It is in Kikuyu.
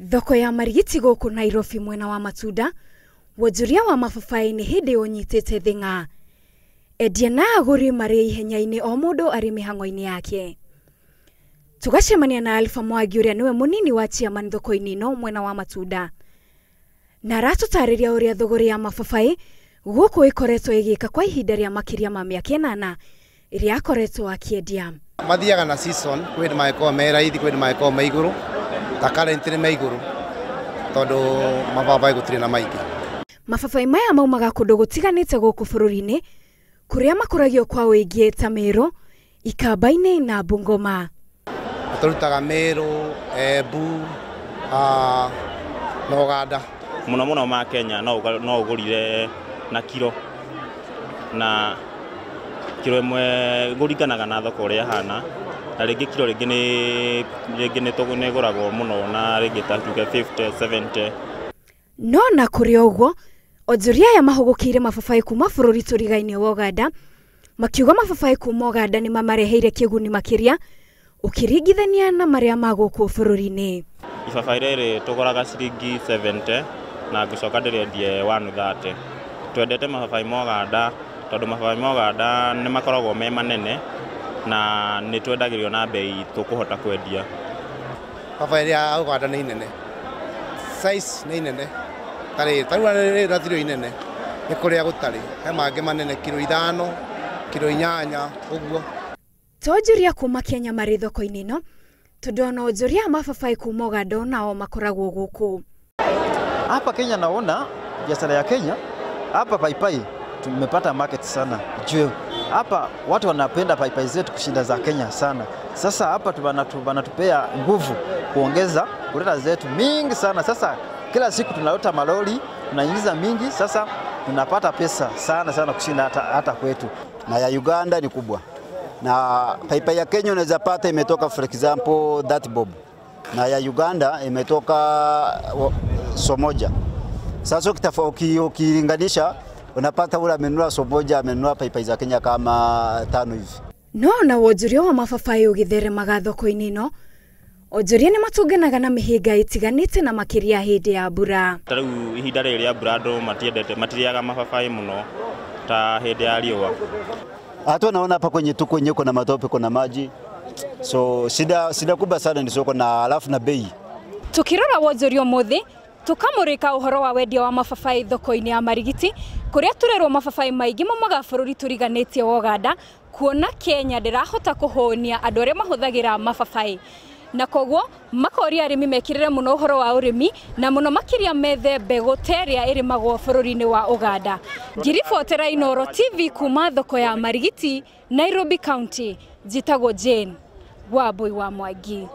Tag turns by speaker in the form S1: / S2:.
S1: Thoko ya Marigiti gũkũ Nairobi mwena wa matunda, wonjoria wa mababaĩ nĩ hĩndĩ ũnyitĩte thĩng'a. Endia na agũri marĩ ihenya-inĩ o mũndũ arĩ mĩhang'o-inĩ yake. Tũgacemania na Alpha Mwangi ũrĩa nĩwe mũnini wa chairman thoko-inĩ ĩno mwena wa matunda. Na aratũtarĩria ũrĩa thũgũrĩ ya mababaĩ gũkũ ĩkoretwo ĩgĩka kwa ihinda rĩa makĩria ma mĩaka 8 ĩrĩa akoretwo akĩendia.
S2: Mathiaga na season, kwĩ hĩndĩ mangĩkorwo me raithi, kwĩ hĩndĩ mangĩkorwo me igũrũ, ta currently me igũrũ tondũ mababaĩ gũtirĩ na maingĩ.
S1: Mababaĩ maya maumaga kũndũ gũtiganĩte gũkũ bũrũri-inĩ kũrĩa makũragio kwa ũingĩ ta Meru, Ikamba-inĩ na Bungoma.
S2: Tũrutaga Meru, Embu, na Uganda.
S3: Mũno mũno ma Kenya no ũgũrire na kiro, na kiro ĩmwe kũringanaga na thoko ũrĩa ĩhana, na rĩngĩ kiro rĩngĩ nĩ ĩgũragwo mũno na rĩngĩ ta tuge 50, 70.
S1: No na kũrĩ ũguo, onjoria aya mahũgũkĩire mababaĩ kuma bũrũri tũrigainĩ wa Uganda makiuga mababaĩ kuma Uganda nĩ mamareheire kĩguni makĩria ũkĩringithania na marĩa ma gũkũ bũrũri-inĩ.
S3: Ibabaĩ rĩrĩ tũgũraga ciringi 70 na ngũcoka ndĩrĩendie 130. Twendete mababaĩ ma Uganda tondũ mababaĩ ma Uganda nĩ makoragwo me manene na nĩ twendagĩrio na bei tũkũhota kwendia.
S2: Babaĩ rĩa Uganda nĩ inene, size nĩ inene, tarĩ tarĩu rĩrĩ rathiro inene nĩ kũrĩa gũtarĩ, he mangĩ manene kiro 5, kiro 8 ũguo.
S1: To onjoria kuma Kenya marĩ thoko-inĩ ĩno tondũ ona onjoria a mababaĩ kuma Uganda nao makoragwo gũkũ.
S4: Hapa Kenya naona biashara ya Kenya hapa paipai tumepata market sana. Juu hapa watu wanapenda paipai zetu kushinda za Kenya sana. Sasa hapa wanatupea nguvu kuongeza kuleta zetu mingi sana. Sasa kila siku tunaleta malori, tunaingiza mingi, sasa tunapata pesa sana sana kushinda hata kwetu.
S5: Na ya Uganda ni kubwa. Na paipai ya Kenya unaweza pata imetoka for example that bob. Na ya Uganda imetoka somoja. Sasa ukilinganisha unapata ule amenunua somoja, amenunua paipai za Kenya kama 5 hivi.
S1: No na wonjoria wa mababaĩ ũgĩtheremaga thoko-inĩ ĩno, onjoria nĩ matũnganaga na mĩhĩnga ĩtiganĩte na makĩria hĩndĩ ya mbura.
S3: Ta rĩu ihinda rĩrĩ rĩa mbura andũ matiendete, matirĩaga mababaĩ mũno ta hĩndĩ ya riũa.
S5: Hata naona hapa kwenye tuko yenyewe kuna matope, kuna maji. So shida kubwa sana ni soko na alafu na bei.
S1: Tukirora wonjoria ũmũthĩ tukamũrĩka ũhoro wa wendia wa mababaĩ thoko-inĩ ya Marigiti kũrĩa tũrerwo mababaĩ maingĩ maumaga bũrũri tũriganĩtie wa Uganda, kuona Kenya ndĩrahota kũhũnia andũ arĩa mahũthagĩra mababaĩ. Na koguo makoria arĩmi mekĩrĩre mũno ũhoro wa ũrĩmi na mũno makĩria methe mbegũ ta ĩrĩa ĩrĩmagwo bũrũri-inĩ wa Uganda. Ngiribotera Inooro TV kuma thoko ya Marigiti, Nairobi County. Njĩtagwo Jane Wambui wa Mwangi.